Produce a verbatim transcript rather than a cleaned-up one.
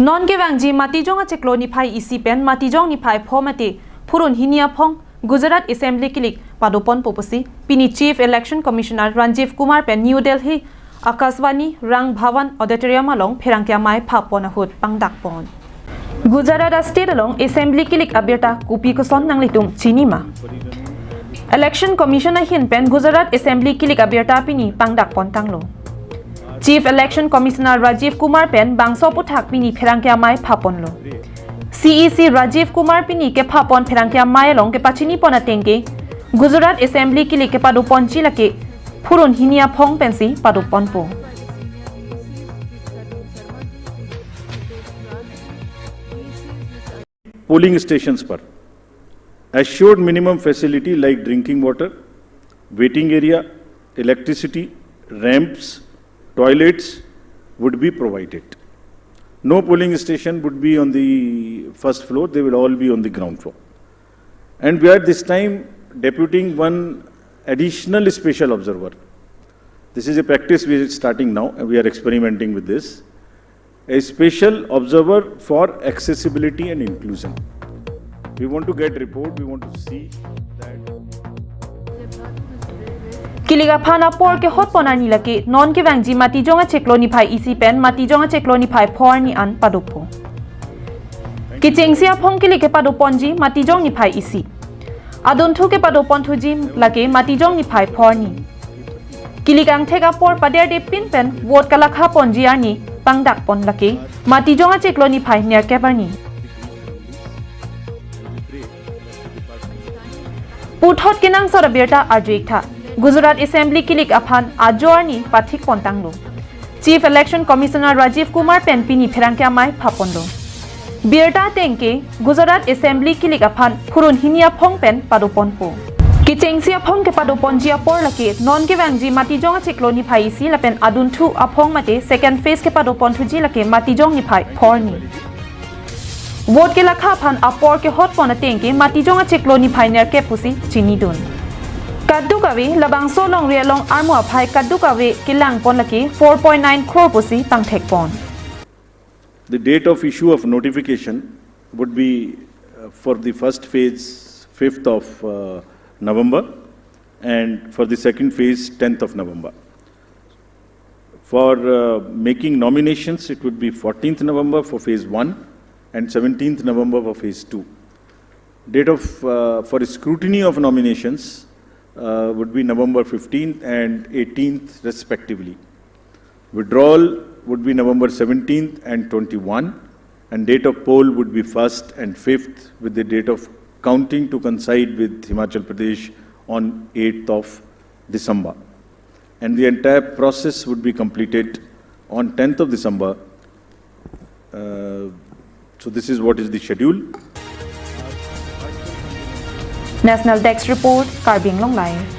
Non kevangji Matijong achiklo niphai isi pen Matijong niphai pho mate phurun hini aphong Gujarat Assembly kilik padoponpo pusi pini Chief Election Commissioner Rajiv Kumar pen New Delhi Akashvani Rang Bhavan Auditorium along pherangke amei phapon ahut pangdakpon. Gujarat a state along Assembly kilik abirta kopi koson nanglitum chini ma? Election Commission ahin pen Gujarat Assembly kilik abirta pini pangdakpon tanglo. Chief Election Commissioner Rajiv Kumar pen bangso aphuthak pini pherangke amei phaponlo. C E C Rajiv Kumar pini kephapon pherangke amei along kepachinipon ateng ke Gujarat Assembly kilik kepadoponji lake phurun hini aphong pensi padoponpo. Polling stations पर assured minimum facility like drinking water, waiting area, electricity, ramps, toilets would be provided. No polling station would be on the first floor, they will all be on the ground floor. And we are this time deputing one additional special observer. This is a practice we are starting now, and we are experimenting with this. A special observer for accessibility and inclusion. We want to get report, we want to see that. Kilik aphan apor kehotpon arni lake non kevangji Matijong achiklo niphai isi pen Matijong achiklo niphai pho arni an padopo. Kechengsi aphong kilik kepadoponji Matijong niphai isi. Adunthu kepadoponthuji lake Matijong niphai pho arni. Kilik angthek apor paderde pin pen vote kalakhaponji arni pangdakpon lake Matijong achiklo niphai nerkep arni. Puthot kenangsot abirta arju-ik tha. Gujarat Assembly kilik aphan ajo arni pathikpon tanglo. Chief Election Commissioner Rajiv Kumar pen pini pherangke amei phaponlo. Birta ateng ke Gujarat Assembly kilik aphan phurun hini aphong pen padoponpo. Kechengsi aphong kepadoponji apor lake non kevangji Matijong achiklo niphai isi lapen adunthu aphong mate second phase kepadoponthuji lake Matijong niphai pho arni. Vote kelakha aphan apor kehotpon ateng ke Matijong achiklo niphai nerkep pusi chinidun. Kadokave labangso longri along armu aphai kadokave kelangpon lake four point nine crore pusi pangthekpon. The date of issue of notification would be uh, for the first phase, fifth of uh, November, and for the second phase, tenth of November. For uh, making nominations, it would be fourteenth November for phase one and seventeenth November for phase two. Date of uh, for scrutiny of nominations uh, would be November fifteenth and eighteenth respectively. Withdrawal would be November seventeenth and twenty-one, and date of poll would be first and fifth, with the date of counting to coincide with Himachal Pradesh on eighth of December. And the entire process would be completed on tenth of December. Uh, so this is what is the schedule. National Desk Report, Karbi Anglong Live.